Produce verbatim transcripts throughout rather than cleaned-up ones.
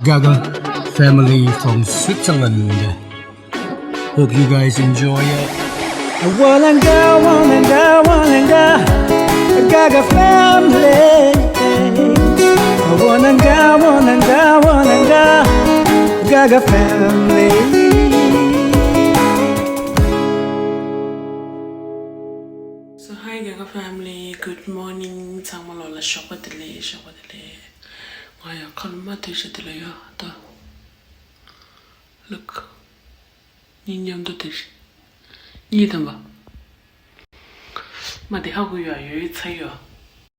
Gaga family from Switzerland. Hope you guys enjoy it. Walanga, walanga, walanga, Gaga family. Walanga, walanga, walanga, Gaga family. So hi Gaga family, good morning. ཚང་མ་ལོ་ལ་ཞོགས་པ་བདེ་ལེགས། ཞོགས་པ་བདེ་ལེགས། ང་ཡང་ཁ་ལོ་མ་ཐོས་ཤ་དེ་ལ་ཡོད་ད། Look. གཉིད་མཉམ་དུ་དེ་རེད། གཉིད་དམ་པ། མ་དེ་ཧ་གོ་ཡོད། ཡོད་ཚ་ཡོད།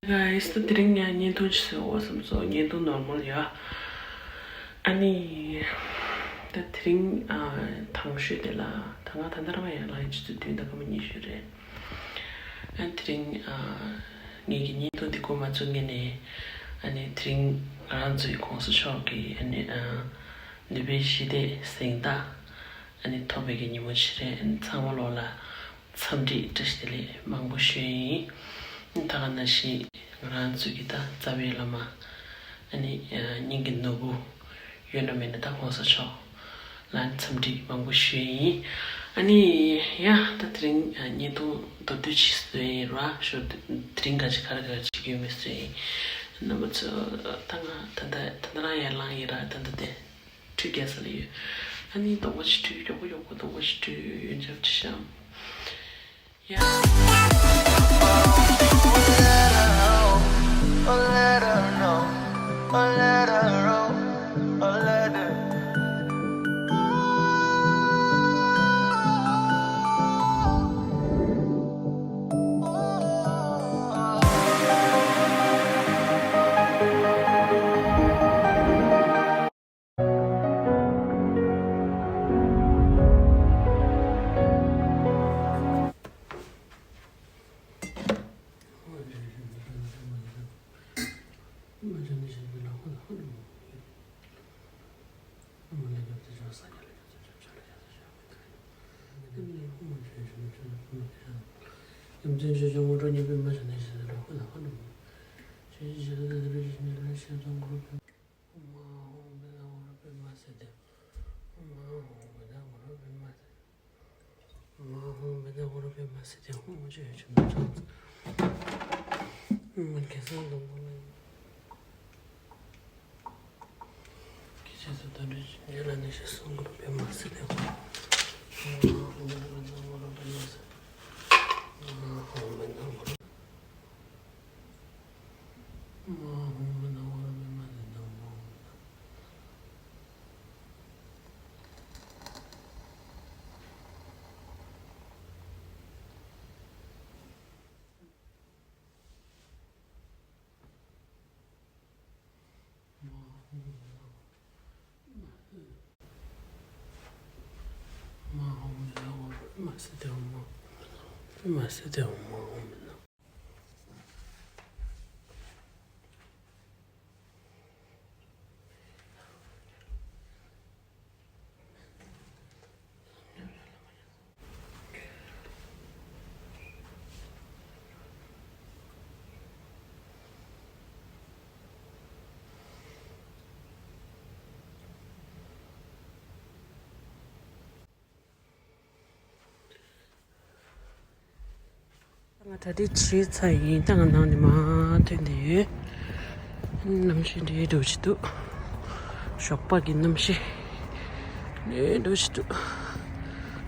Guys, ད་དེ་རིང་ངས་བརྙན་ཐུང་ཅིག་བཟོས་འོ་བསམ་སོང་། བརྙན་ཐུང་normal ཡོད། ཨ་ནི། ད་དེ་རིང་ཨ། དང་ཤོས་དེ་ལ་ད་ང་ད་ལྟ་རང་ཡར་ལངས་ཡིན། ཆུ་ཚོད་བདུན་དང་སྐར་མ་ཉི་ཤུ་རེད། ཨ་ནི་དེ་རིང་ཨ། ངེད་ཀྱི་བརྙན་ཐུང་འདི་འགོ་མ་བཙུགས་སྔོན་ནས། ཨ་ནི་དེ་རིང་ང་རང་ཚོའི་གོང་ས་མཆོག་གི་ཨ་ནི་ཨ། ནོ་བེལ་ཞི་བདེའི་གཟེངས་རྟགས་ཨ་ནི་ཐོབ་པའི་གི་ཉིན་མོ་ཞིག་རེད། ཨ་ནི་ཚང་མ་ལོ་ལ་འཚམས་འདྲི་བཀྲ་ཤིས་བདེ་ལེགས་མང་པོ་ཞུ་ཡིན། ཨ་ནི་ད་ག་ནང་བཞིན་ང་རང་ཚོའི་གི་ད་རྩ་བའི་བླ་མ་ཨ་ནི་ཨ། སྙིང་གི་ནོར་བུ། ཡོད་ན་མེད་ན་ད་གོང་ས་མཆོག་ལ་འཚམས་འདྲི་མང་པོ་ཞུ་ཡིན། ཨ་ནི་ཡ་ད་དེ་རིང་བརྙན་ཐུང་མདོར་བསྡུས་ཅིག་བཟོས་ཡིན་ར། ཞོ་དེ་དེ་རིང་ག་ཅིག་ག་རེ་ག་རེ་བྱེད་ཀྱི་ཡོད་མེད་བཟོས་ཡིན། རྣམ་པ་ཚོ་ད་ང་ད་ད་ད་ད་རང་ཡར་ལངས་ཡིན་ར། ད་ད་དེ་ཁྲུས་རྒྱག་ས་ལ་ཡོད། ཨ་ནི་གདོང་པ་ཅིག་བཀྲུས། མགྱོགས་པོ་མགྱོགས་པོ་གདོང་པ་ཅིག་བཀྲུས། ཡོན་ཆབ་ཅིག་བཤམས། ང་གྲ་སྒྲིག་བྱས་ཚར་ཡིན། ད་ང་ནང་ནས་མར་ཐོན་བསྡད་ཡོད། གནམ་གཤིས་འདྲ་འདྲ་བོ་ཅིག་འདུག་ཞོགས་པ་གི་གནམ་གཤིས་འདྲ་འདྲ་བོ་ཅིག་འདུག་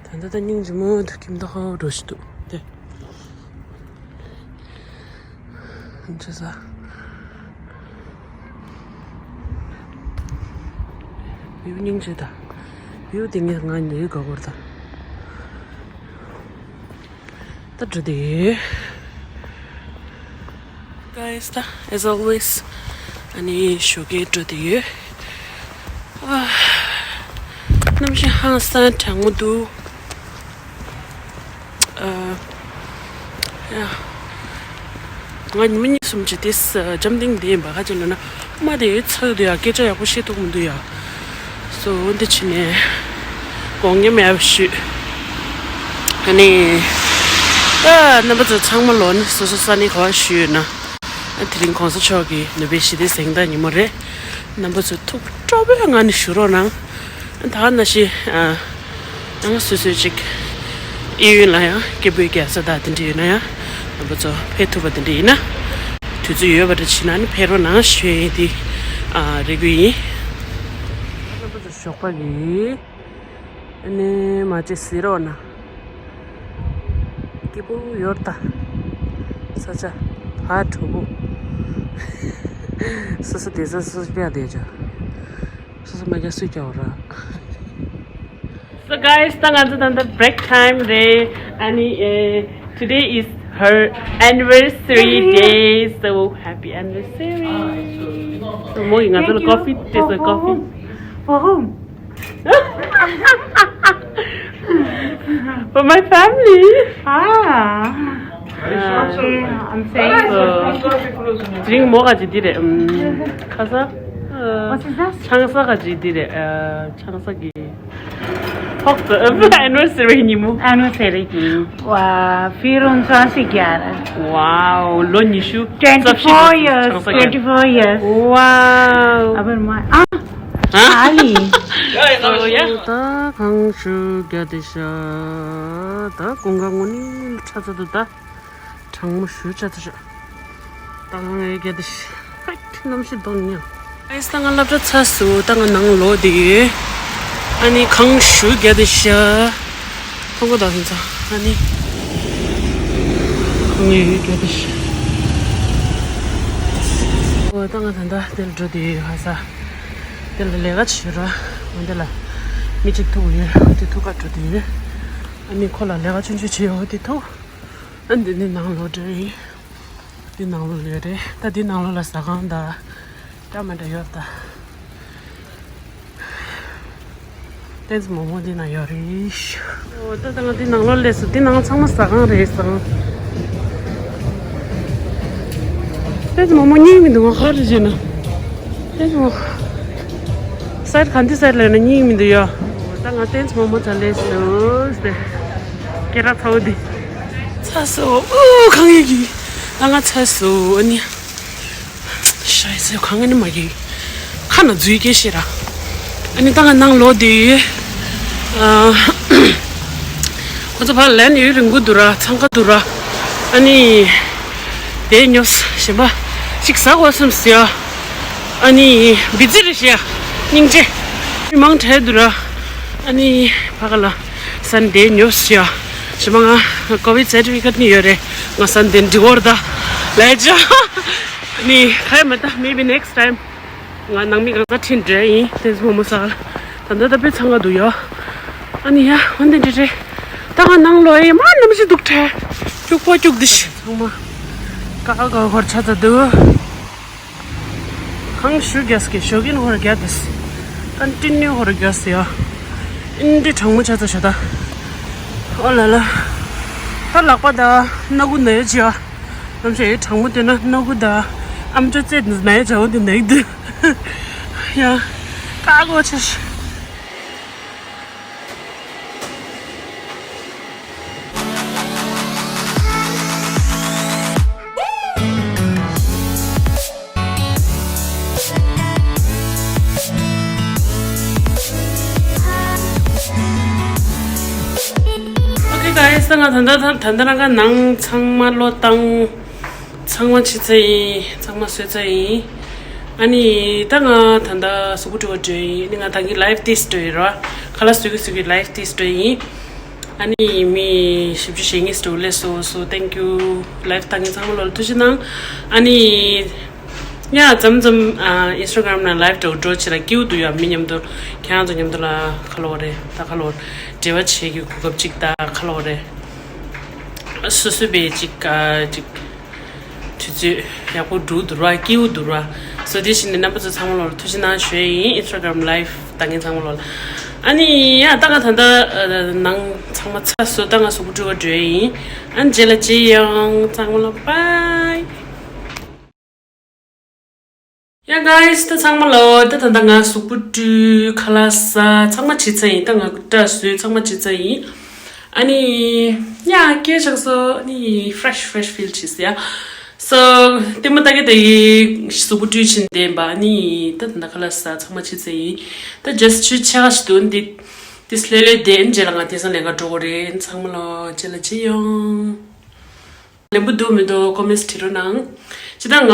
ད་ལྟ་ད་སྙིང་རྗེ་མོ་འདུག་སྐྱིད་མདོག་ཁ་པོ་འདྲ་བོ་ཅིག་འདུག་སྟེ། ཆེ་ས། བིའུ་སྙིང་རྗེ་ད། བིའུ་དེ་ངས་ང་ནས་དགའ་གོ་རེད་ད། ད་འགྲོ་དེ་ཡོད། Guys, ད་as always ཨ་ནི་ཞོགས་ཀས་འགྲོ་དེ་ཡོད། ཨ། གནམ་གཤིས་ཧང་སང་གྲང་མོ་འདུག་ཨ། ཡ། ང་ཉི་མ་གཉིས་གསུམ་ཅིག་དེ་འཇམ་ཐིང་དེ་ཡིན་པ། ག་ཅི་ལབ་ན་མ་དེ་ཚ་གི་འདུག་ཡ། སྐད་ཆ་ཡག་པོ་བཤད་ཐུབ་མི་འདུག་ཡ། སོ་འདི་ཕྱི་ནས་དགོངས་མཉམ་ཡག་པོ་ཞུས། ཨ་ནི། ཨ། རྣམ་པ་ཚོ་ཚང་མ་ལོ་ནི་སོ་སོ་ས་གནས་ག་པར་བཞུགས་ཡོད་ན། ཨ། དེ་རིང་གོང་ས་མཆོག་གི་ནོ་བེལ་ཞི་བདེའི་གཟེངས་རྟགས་ཉིན་མོ་རེད། རྣམ་པ་ཚོ་ཐུགས་སྤྲོ་པོའི་ངང་ནས་བཞུགས་རོགས་གནང་། ད་ནང་བཞིན་ཨ་ང་སོ་སོའི་ཅིག་གཡས་གཡོན་ལ་ཡང་སྐད་འབོད་རྒྱག་ས་དང་དེ་འདྲ་ཡོད་ན་ཡང་རྣམ་པ་ཚོ་ཕེབས་ཐུབ་པ་དེ་འདྲ་ཡིན་ན། དུས་ཚོད་ཡོད་པ་འདྲ་བྱས་ན་ནི་ཕེབས་རོགས་གནང་ཞུ་ཡས་དེ་ཨ་རེ་སྐུལ་ཡིན། རྣམ་པ་ཚོ་ཞོགས་པ་གི་ཨ་ནི་མ་ཅིག་གཟིགས་རོགས་གནང་། སྐྱིད་པོ་ཡོད་ད། ས་ཆ་ཕར་གྲོགས་པོ། སོ་སོ་བསྡད་ས་སོ་སོ་བསྐྱལ་བསྡད་ཅག་སོ་སོ་མ་རྒྱག་སུས་རྒྱག་ར། So guys, ད་ང་ཚོ་ད་ལྟ་break time རེད། ཨ་ནི་ཨེ། Today is her anniversary day, so happy anniversary. So མོ་ཡིས་ང་ཚོ་ལ་coffee སྤྲད་སོང་། Coffee. For whom? For my family. Ah. Okay, I'm saying. དེ་རིང་མོ་ག་ཅིག་འདི་རེད། ཨམ། ཁ་ས། What is this? ཆང་ས་ག་ཅིག་འདི་རེད། ཨ། ཆང་ས་གི་ཕོག་ཏུ་anniversary ཉིན་མོ། Anniversary གི། Wow, ཕི་རོན་ཆང་ས་གི་ཡ་ར། Wow, ལོ་ཉི་ཤུ། Twenty four years, twenty four years. Wow. ཨ་བར་མ། ཨ། ཨ་ལི། So yeah. ད་གང་ཞུ་རྒྱ་དེ་ཤ། ད་ཀུན་དགའ་དངོས་གནས་ཁྲ་ཚ་འདུག་ད། གྲང་མོ་ཞུ་ཆ་ཚ་ཤ། ད་གང་ཡོད་རྒྱ་དེ་ཤ། ཧེག་གནམ་གཤིས་གདོང་ཉ། ཨེ་ད་ང་སློབ་གྲྭ་ཚར་སོང་། ད་ང་ནང་ལོག་བསྡད་ཡོད། ཨ་ནི་གང་ཞུ་རྒྱ་དེ་ཤ། ཐོང་གོ་ད་སོང་ཚ། ཨ་ནི་གང་ཡོད་རྒྱ་དེ་ཤ། འོ་ད་ང་ད་ལྟ་དེ་ལ་འགྲོ་བསྡད་ཡོད། ཧ་ས། དེ་ལ་ལས་ཀ་བྱེད་ར། འོ་དེ་ལ་མི་གཅིག་ཐུག་ཡོད། དེ་ཐུག་ག་འགྲོ་བསྡད་ཡོད། ཨ་ནི་ཁོ་ལ་ལས་ཀ་ཆུང་ཆུང་བྱེད་ཡོད། དེ་ཐུག་ཨ་འདི་ནི་ནང་ལོགས་འདྲ་ཡིན། འདི་ནང་ལོགས་ལས་རེད། ད་འདི་ནང་ལོགས་ལ་ཟ་ཁང་ད་འདྲ་མི་འདྲ་ཡོད་ད། ཏེན་ཙི་མོག་མོག་འདི་ན་ཡོད་རེད། འོ་ད་ད་ང་འདི་ནང་ལོགས་སླེབས་སོང་། འདི་ནང་ཚང་མ་ཟ་ཁང་རེད་ཟ་ཁང་། ཏེན་ཙི་མོག་མོག་རྙིང་མི་འདུག་ང་ཧ་རེ་བྱས་ན། ཏེན་ཙི་མོག་སའིཌ་ག་འདི་སའིཌ་ལ་ཡོད་ན་རྙིང་མི་འདུག་ཡ། འོ་ད་ང་ཏེན་ཙི་མོག་མོག་ཚ་སླེབས་སོང་ཟེར། སྐེ་རགས་ཚ་བོ་འདི། ཚ་སོ། ཨུ་གང་ཡིན་གི། ད་ང་ཚ་སོ་ཨ་ནི། ཤ་ཡི་སེ་གང་ནི་མ་གི། ཁ་ན་འཛུལ་སྐད་ཤེས་ར། ཨ་ནི་ད་ང་ནང་ལོག་དེ། ཨ། ཁོ་ཚོ་ཕར་ལན་ཡུན་རིང་པོ་འདུག་ར། འཚང་ཁ་འདུག་ར། ཨ་ནི། དེ་ཉོབ་གཞན་པ་ཅིག་ཟ་དགོས་བསམ་ཟེར་ཡ། ཨ་ནི་བི་ཛི་རེད་ཤག་སྙིང་རྗེ། མི་མང་དྲགས་འདུག་ར། ཨ་ནི་ཕ་ག་ལ་སན་དེ་ཉོབ་ཟེར་ཡ། གཞན་པ་ང་ཀོ་བིད་སར་ཊི་ཕི་ཀེཊ་ནི་ཡོད་རེད། ང་སན་དེ་འགྲིག་གོ་ར་ད་ལས་ཅག་ཨ་ནི་ཁ་ཡ་མ་ད། Maybe next time. ང་ནང་མི་གང་ས་ཁྲིད་འདྲ་ཡིན། ཏེན་ཙི་མོག་མོག་ཟ། ད་ལྟ་ད་དཔེ་འཚང་ཁ་འདུག་ཡ། ཨ་ནི་ཡ་འོན་ཏེ་འདྲ་འདྲ། ད་ང་ནང་ལོག་ཡ་མ་གནམ་གཤིས་སྡུག་དྲགས། སྐྱུག་པོ་སྐྱུག་འདི་ཤི། ཚང་མ་ཀ་ཀ་ཧོར་ཆ་ཚ་འདུག་གང་ཞུ་རྒྱ་སྐད་ཞོ་གིན་ཧོར་རྒྱ་དེ་སི། ཀན་ཊི་ནིའུ་ཧོར་རྒྱ་སི་ཡ། ཨིན་འདྲི་གྲང་མོ་ཆ་ཚ་ཤོ་ད། ཨོ་ལ་ལ། ད་ལག་པ་ད་སྣ་ཁུ་ན་ཡོད་ཅི་ཡ། ནམ་ཞིག་གྲང་མོ་དེ་ན་སྣ་ཁུ་ད་ཨམ་ཅོག་རྩེད་ན་ཡོད་ཅག་འོ་དེ་ནས་འདུག་ཡ། ཀ་གོ་ཆ་ཤོ། Okay guys, ད་ང་ད་ལྟ་ད་ལྟ་རང་ག་ནང་ཚང་མ་བློ་བཏང་། ཚང་མ་ཕྱི་ཚ་ཡིན། ཚང་མ་བཟོས་ཚ་ཡིན། ཨ་ནི་ད་ང་ད་ལྟ་གཟུགས་པོ་བཀྲུ་བ་འགྲོ་ཡིན། ཨ་ནི་ང་ད་གིན་ལའིབ་དེ་སི་འགྲོ་ཡིན་ར། ཁ་ལག་བཟོ་གི་བཟོ་གི་ལའིབ་དེ་སི་འགྲོ་ཡིན། ཨ་ནི་མི་བཞི་བཅུ་ཞེ་གཉིས་སུ་སླེབས་སོང་། So thank you. ལའིབ་བཏང་མཁན་ཚང་མ་ལོ་ལ་ཐུགས་རྗེ་གནང་། ཨ་ནི་ཡ་མཚམས་མཚམས་ཨ་ཨིན་སི་ཊ་གྷ་རམ་ན་ལའིབ་འགྲོ་འགྲོ་བྱེད་ལ་སྐྱིད་པོ་འདུག་ཡ། མི་མཉམ་དུ་ཁྱེད་རང་ཚོ་མཉམ་དུ་ལ་ཁ་ལོ་རེད། ད་ཁ་ལོ་འབྲེལ་བ་བྱེད་ཀྱི་གོ་སྐབས་ཅིག་ད་ཁ་ལོ་རེད། སོ་སོ་བས་ཅིག་ཨ་ཅིག་དུས་ཚོད་ཡག་པོ་འགྲོ་འདུག་ར། སྐྱིད་པོ་འདུག་ར། So དེ་བཞིན་ནི་རྣམ་པ་ཚོ་ཚང་མ་ལོ་ལ་ཐུགས་རྗེ་གནང་ཞུ་ཡ་ཡིན། ཨིན་སི་ཊ་གྷ་རམ་ལའིབ་བཏང་མཁན་ཚང་མ་ལོ་ལ། ཨ་ནི་ཡ་ད་ང་ད་ལྟ་ཨ་ནང་ཚང་མ་ཚར་སོང་། ད་ང་གཟུགས་པོ་བཀྲུ་བ་འགྲོ་ཡ་ཡིན། ཨ་ནི་རྗེས་ལ་མཇལ་ཡོང་། ཚང་མ་ལོ་བྷའི། ཡ་guys, ད་ཚང་མ་ལོ་ད་ད་ད་ང་གཟུགས་པོ་བཀྲུས། ཁ་ལག་ཟ། ཚང་མ་བྱས་ཚར་ཡིན། ད་ང་སྐྲ་བཟོས། ཚང་མ་བྱས་ཚར་ཡིན། ཨ་ནི་ཡ་སྐྱིད་ཆགས་སོང་། ཨ་ནི་ཕི་རེ་ཤི་ཕི་རེ་ཤི་ཕིལ་བྱས་སོང་ཡ། སོ་ལྟད་མོ་ལྟ་གི་ད་ཡི་གཟུགས་པོ་བཀྲུས་ཕྱིན་བསྡད་པ་ནི་ད་ད་ཁ་ལག་ཟ་ཚང་མ་བྱས་ཚར་ཡིན། ད་just ཆུ་ཆ་ག་ཞིག་འདུག་འདི་དེ་ལྷོད་ལྷོད་བསྡད་རྗེས་ལ་ང་དེང་སང་ལས་ཀ་འགྲོ་དགོས་རེད། ཚང་མ་ལོ་རྗེས་ལ་ཅི་ཡོང་། ལེན་པོ་འདུག་མི་འདུག་ཀོ་མེན་ཊི་བྲིས་རོགས་གནང་། ཅི་ད་ང་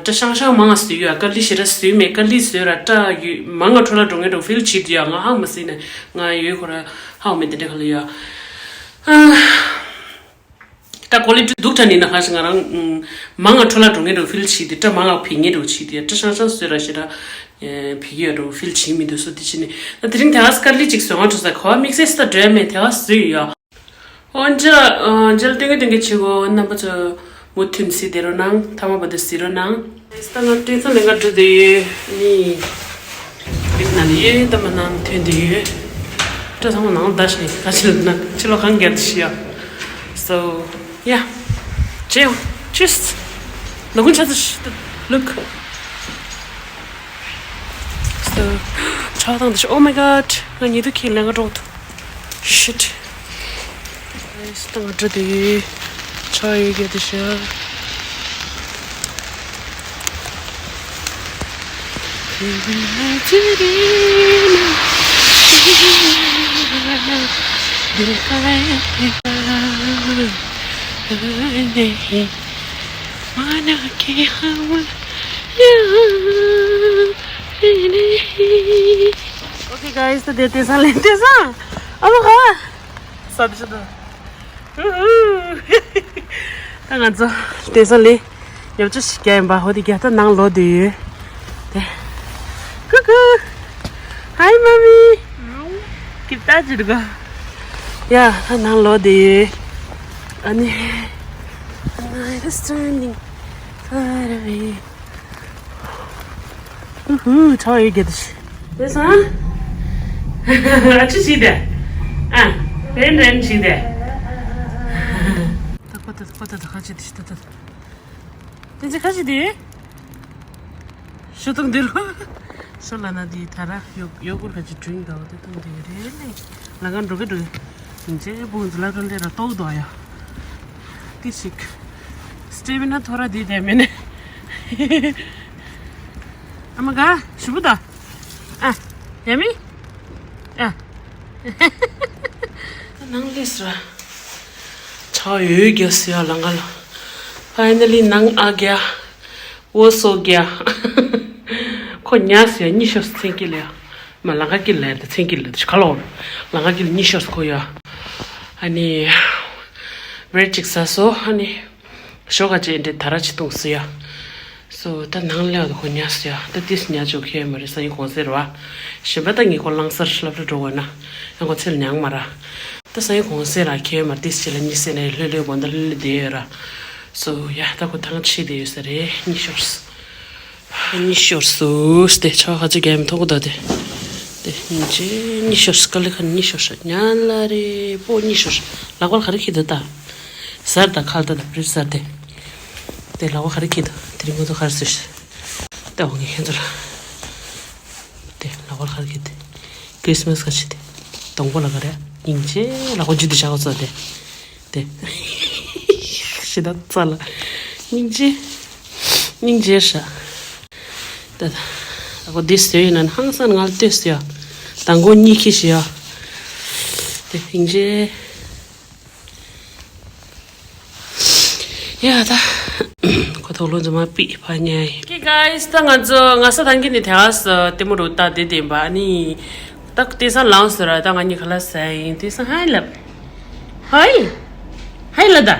སྐྲ་ཤང་ཤང་མང་ང་བཟོས་ཡོད། དཀར་ལི་ཞེ་དྲག་བཟོས་མེད། དཀར་ལི་བཟོས་ར་སྐྲ་ཡོད་མང་ང་འཕྲོ་བརླག་འགྲོ་ངེས་འགྲོ་ཕིལ་བྱེད་དུ་ཡ། ང་ཧ་མ་སི་ནས་ང་ཡོད་ཁོ་ར་ཧ་མེད་དེ་འདྲ་ག་ལ་ཡོད། ད་ཀོ་ལི་ཊི་སྡུག་ཅག་ནི་ན་ཧ་ཞིག་ང་རང་མང་ང་འཕྲོ་བརླག་འགྲོ་ངེས་འགྲོ་ཕིལ་བྱེད་དུ། སྐྲ་མང་ང་བེད་ངེས་འགྲོ་བྱེད་དུ་ཡ། སྐྲ་ཤང་ཤང་བཟོས་ར་ཞེ་དྲག་བེད་ཀྱི་ཡོད་འགྲོ་ཕིལ་བྱེད་མི་འདུག་སོ་དེ་ཕྱིན་ནས་ད་དེ་རིང་དེ་ག་དཀར་ལི་ཅིག་བཟོས་ང་འགྲོ་ས་ག་བ་དམིགས་བསལ་ས་འགྲོ་ཡ་མེད། དེ་ག་བཟོས་ཡོད་ཡ། འོན་ཀྱང་། ཨ། མཇལ་སྟོན་གི་སྟོན་གི་ཆེ་གོ། རྣམ་པ་ཚོ་མུ་མཐུད་གཟིགས་བསྡད་རོགས་གནང་། མཐའ་མ་བར་དུ་གཟིགས་རོགས་གནང་། ད་ང་སྤྲོ་ཚང་ལེན་ག་འགྲོ་དུས་ནི། ཡིག་ནང་ནས་ཡོད་ད་མ་ནང་ཐོན་དུས་ཡོད། སྤྲོ་ཚང་མ་ནང་ལ་ཟླ་ཞིག་ག་ཕྱི་ལ་ན་ཕྱི་ལོ་གང་རྒྱལ་དུ་ཤི་ཡ། So yeah. ཇེ་ཡོང་། Cheers. ལོ་ཀུན་ཆ་ཚ་ཤི་ད། Look. So ཆགས་སྡང་དུ་ཤི། Oh my god. ང་ཉེ་དུ་ཁྱེད་ལེན་ག་འགྲོ་ཐུབ། Shit. སྟོང་བྲི་དེ་ཆ་ཡོད་གི་དེ་ཤ། Okay guys, ད་དེ་དེང་སང་ལེན་དེང་སང་ཨ་མ་ག་ས་དེ་ཤ་ད། ད་ང་ཚོ་དེང་སང་ལས་ཉོ་ཆ་ཞིག་རྒྱག་ཡིན་པ། ཧོ་དེ་རྒྱག་ད་ནང་ལོག་བསྡད་ཡོད་དེ། ཀུ་ཀུ། Hi mommy. Keep touching ག་ཡ་ད་ནང་ལོག་བསྡད་ཡོད། ཨ་ནི། Night is turning far away. ཧུ་ཧུ་ཆོ་ཡོད་རྒྱུ་དེ། དེ་སང་། ཨ་ཅི་ཞིག་དེ། ཨ། རན་རན་ཞིག་དེ། ད་ཁོ་ད་ཁོ་ད་ད་ཁ་ཅི་དེ་ཤི་ད་ད། དེ་ཚེ་ཁ་ཅི་དེ། ཤོ་ཏང་དེ་རུ། ཤོ་ལ་ན་དེ་ད་ར་ཡོ་ཡོ་གུར་ཁ་ཅི་ཌི་རིང་ག་བ་དེ་ཏང་དེ་རེད་ལེ། ལ་ག་འགྲོ་གི་འགྲོ་གི། དེ་ཚེ་བུང་ཚ་ལ་ཀ་ལེ་ར་ཏོག་དོ་ཡ། དེ་ཞིག་སི་ཊེ་མི་ན་ཐོ་ར་དེ་དེ་མེ་ནེ། ཨ་མ་ག་ཞུ་བུ་ད། ཨ། ཡ་མི། ཨ། ནང་ལས་ར། ཆ་ཡོད་རྒྱ་སི་ཡ་ལང་ག་ལ། Finally ནང་ཨ་རྒྱ། འོ་སོ་རྒྱ། ཁོ་ཉ་སི་ཡ་གཉིད་ཤོར་སི་མཚན་དཀྱིལ་ལ་ཡ། མ་ལང་ག་དཀྱིལ་ལ་ཡ་ད་མཚན་དཀྱིལ་ལ་ད་ཁ་ལོ། ལང་ག་དཀྱིལ་གཉིད་ཤོར་སི་ཁོ་ཡ། ཨ་ནི། བྲེ་ཌི་ཅིག་ཟ་སོ་ཨ་ནི། ཞོགས་ཀ་ཅེ་འདྲེ་ད་ར་ཅི་གཏོང་སི་ཡ། སོ་ད་ནང་ལས་བ་ད་ཁོ་ཉ་སི་ཡ་ད་ཏིས་ཉ་ཅོ་ཁེ་མ་རེ་ས་ཡིན་གོང་སེར་བ། གཞན་པ་ད་ངས་ཁོ་ལང་སར་ལབ་ར་འགྲོ་བ་ན། ཡང་ཁོ་ཚེ་ལ་ཉང་མ་ར། ད་ས་ཡིན་གོང་སེར་ར་ཁེ་མ་རེ་ཏིས་ཅི་ལ་ཉི་སེ་ན་ལྷོད་ལྷོད་བོ་ད་ལྷོད་ལྷོད་བསྡད་ཡོད་ར། སོ་ཡ་ད་ཁོ་ཐང་ཆི་བསྡད་ཡོད་ས་རེད་གཉིད་ཤོར་སི། གཉིད་ཤོར་སོ་སྟེ་ཆ་ཁ་ཅིག་རྒྱ་མི་མཐོང་གི་འདུག་སྟེ། དེ་སྙིང་རྗེ་གཉིད་ཤོར་སོ་དཀའ་ལས་ཁ་གཉིད་ཤོར་སོ་ཉ་ལ་རེ་པོ་གཉིད་ཤོར་སོ་ལག་པ་ལ་ག་རེ་ཁྱེར་འདུག་ད། ཟར་དང་ཁལ་དང་བྲིས་ཟར་དེ། དེ་ལག་པ་ག་རེ་ཁྱེར་འདུག་དེ་རིང་ང་ཚོ་ག་རེ་བཟོས་ཤག་དེ་འོང་གི་ཁྱེད་ཚོ་ལ། དེ་ལག་པ་ལ་ག་རེ་ཁྱེར་དེ། ཁྲིས་མས་ག་ཤི་དེ། སྡོང་པོ་ལ་ག་རེ། སྙིང་རྗེ་ལག་པ་འཇུ་དེ་བཞག་གོ་ཚོ་དེ། དེ། ཤི་ད་ཙ་ལ། སྙིང་རྗེ། སྙིང་རྗེ་ཧྲ། ད་ད། ཨ་ཁོ་འདི་ཟོས་ཡིན་ན་ཧང་སང་ང་ལ་ལྟོས་ཟེར་ཡ། དང་པོ་གཉིད་ཁྱི་ཞི་ཡ། དེ་སྙིང་རྗེ། ཡ་ད། ཁོ་ཐོག་ལོ་འཛོམས་མ་པི་ཕ་ཉའི། Okay guys, ད་ང་ཚོ་ང་ས་ཐང་གི་ནི་དེ་ཨ་ས་ལྟད་མོ་རུ་ལྟ་དེ་བདེན་པ་ནི། ད་དེང་སང་ལངས་སོ་ར་ད་ང་གཉིས་ཁ་ལག་ཟ་ཡིན་དེང་སང་ཧའི་ལབ། ཧའི། ཧའི་ལ་ད།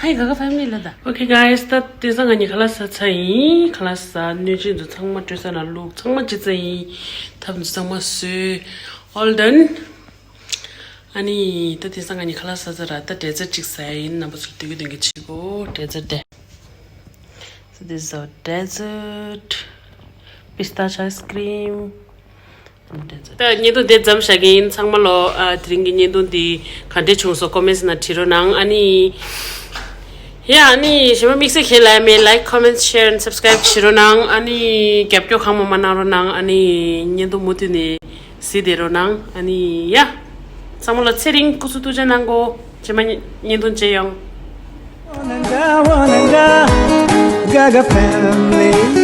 ཧའི་ག་ག་ཕ་མི་ལ་ད། Okay guys, ད་དེང་སང་ང་གཉིས་ཁ་ལག་ཟ་ཚར་ཡིན། ཁ་ལག་ཟ་སྣོད་ཆས་འདི་ཚང་མ་སྤྲོད་ས་ན་བླུགས་ཚང་མ་ཅི་ཙ་ཡིན། ཐབ་འདི་ཚང་མ་བཟོས། All done. ཨ་ནི་ད་དེང་སང་ང་གཉིས་ཁ་ལག་ཟ་ཚར་ར་ད་ཌེ་ཛར་ཊི་ཅིག་ཟ་ཡིན། རྣམ་པ་ཚོ་དུས་ཀྱི་དུས་ཀྱི་ཆི་གོ་ཌེ་ཛར་ཊི་དེ། So this is our dessert. Pistachio ice cream. ད་བརྙན་ཐུང་དེ་ཙམ་བཞག་གི་ཡིན། ཚང་མ་ལོ་ཨ་དེ་རིང་གི་བརྙན་ཐུང་འདི་ག་འདྲས་བྱུང་སོང་ཀོ་མེན་ཊི་ནང་བྲིས་རོགས་གནང་། ཨ་ནི་ཡ་ཨ་ནི་གཞན་པ་དམིགས་བསལ་ཁྱེད་ལ་མེད་like, comment, share and subscribe བྱེད་རོགས་གནང་། ཨ་ནི་རྒྱབ་སྐྱོར་གང་མང་མང་གནང་རོགས་གནང་། ཨ་ནི་བརྙན་ཐུང་མུ་མཐུད་ནས་གཟིགས་བསྡད་རོགས་གནང་། ཨ་ནི་ཡ་ཚང་མ་ལོ་ཚེ་རིང་སྐུ་གཟུགས་ཐུགས་ཅག་གནང་གོ་རྗེས་མ་བརྙན་ཐུང་མཇལ་ཡོང་། Gaga family.